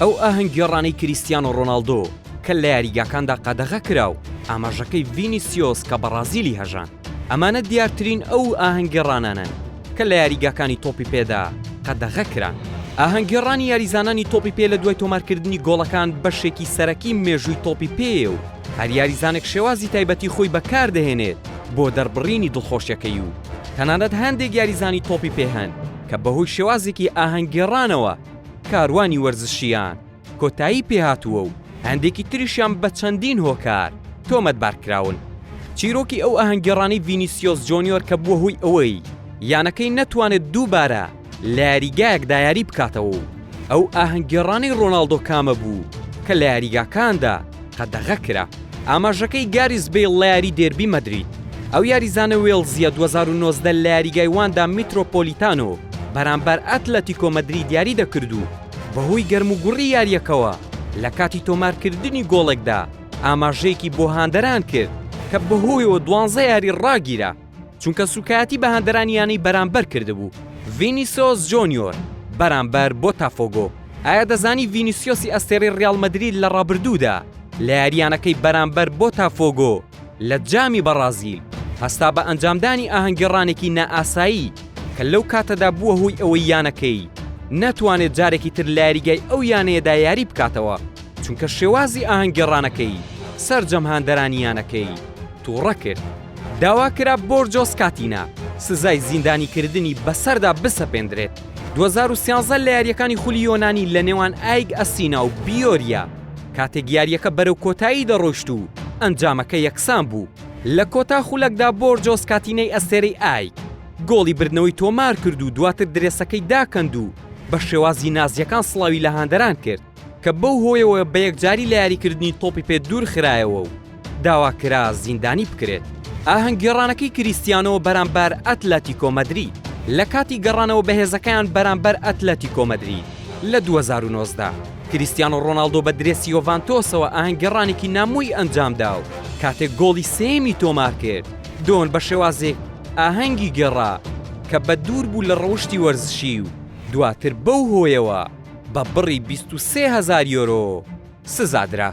ئەو ئاهەنگگێڕانەی کریستیانۆ ڕۆناڵدۆ کە لە یاریگاکاندا قەدەغە کرا و ئاماژەکەی ڤینیسیۆس کە بەڕازیلی هەژاند. ئەمانە دیارترین ئەو ئاهەنگگێڕانانەن کە لە یاریگاکانی تۆپی پێدا قەدەغە کران. ئاهەنگگێڕانی یاریزانانی تۆپی پێ لە دوای تۆمارکردنی گۆڵەکان بەشێکی سەرەکی مێژووی تۆپی پێیە و هەر یاریزانێک شێوازی تایبەتی خۆی بەکاردەهێنێت بۆ دەربڕینی دڵخۆشیەکەی و تەنانەت هەندێک یاریزانی تۆپی پێ هەن کە بەهۆی شێوازێکی ئاهەنگگێڕانەوە کاروانی وەرزشییان کۆتایی پێهاتووە و هەندێکی تریشیان بە چەندین هۆکار تۆمەتبار کراون. چیرۆکی ئەو ئاهەنگگێڕانەی ڤینیسیۆس جۆنیۆر کە بووە هۆی ئەوەی یانەکەی نەتوانێت دووبارە لە یاریگایەکدا یاری بکاتەوە و ئەو ئاهەنگگێڕانەی ڕۆناڵدۆ کامە بوو کە لە یاریگاکاندا قەدەغە کرا. ئاماژەکەی گاریس بەیڵ لە یاری دێربی مەدرید. ئەو یاریزانە وێڵزییە 2019 لە یاریگای واندا میترۆپۆلیتانۆ بەرامبەر ئەتلەتیکۆ مەدرید یاری دەکرد و بەهۆی گەرموگوڕی یارییەکەوە لە کاتی تۆمارکردنی گۆڵێکدا ئاماژەیەکی بۆ هاندەران کرد کە بەهۆیەوە دوانزە یاری ڕاگیرا چونکە سوکایەتی بە هاندەرانی یانەی بەرامبەر کردبوو. ڤینیسۆس جۆنیۆر بەرامبەر بۆتافۆگۆ. ئایا دەزانی ڤینیسیۆسی ئەستێرەی ڕیاڵ مەدرید لە ڕابردوودا لە یارییانەکەی بەرامبەر بۆتافۆگۆ لە جامی بەڕازیل هەستا بە ئەنجامدانی ئاهەنگگێڕانێکی نائاسایی کە لەو کاتەدا بووە هۆی ئەوەی یانەکەی نەتوانێت جارێکی تر لە یاریگای ئەو یانەیەدا یاری بکاتەوە چونکە شێوازی ئاهەنگگێڕانەکەی سەرجەم هاندەرانی یانەکەی تووڕە کرد. داوا کرا بۆرجۆس کاتینا سزای زیندانیکردنی بەسەردا بسەپێندرێت. 2013 لە یارییەکانی خولی یۆنانی لە نێوان ئایک ئەسینا و بیۆریا کاتێک یارییەکە بەرەو کۆتایی دەڕۆیشت و ئەنجامەکە یەکسان بوو، لە کۆتا خولەکدا بۆرجۆس کاتینەی ئەستێرەی ئایک گۆڵی بردنەوەی تۆمارکرد و دواتر درێسەکەی داکەند و بە شێوازی نازییەکان سڵاوی لە هاندەران کرد کە بەو هۆیەوە بە یەکجاری لە یاریکردنی تۆپی پێ دوورخرایەوە و داواکرا زیندانی بکرێت. ئاهەنگگێڕانەکەی کریستیانۆ بەرامبەر ئەتلەتیکۆ مەدرید لە کاتی گەڕانەوە بەهێزەکەیان بەرامبەر ئەتلەتیکۆ مەدرید لە 2019، کریستیانۆ ڕۆناڵدۆ بە درێسی یۆڤانتۆسەوە ئاهەنگگێڕانێکی نامۆی ئەنجامدا و کاتێک گۆڵی سێیەمی تۆمارکرد، دۆن بە شێوازێک ئاهەنگی گێڕا کە بە دوور بوو لە ڕەوشتی وەرزشی و دواتر بەو هۆیەوە بە بڕی 23 هەزار یۆرۆ سزادرا.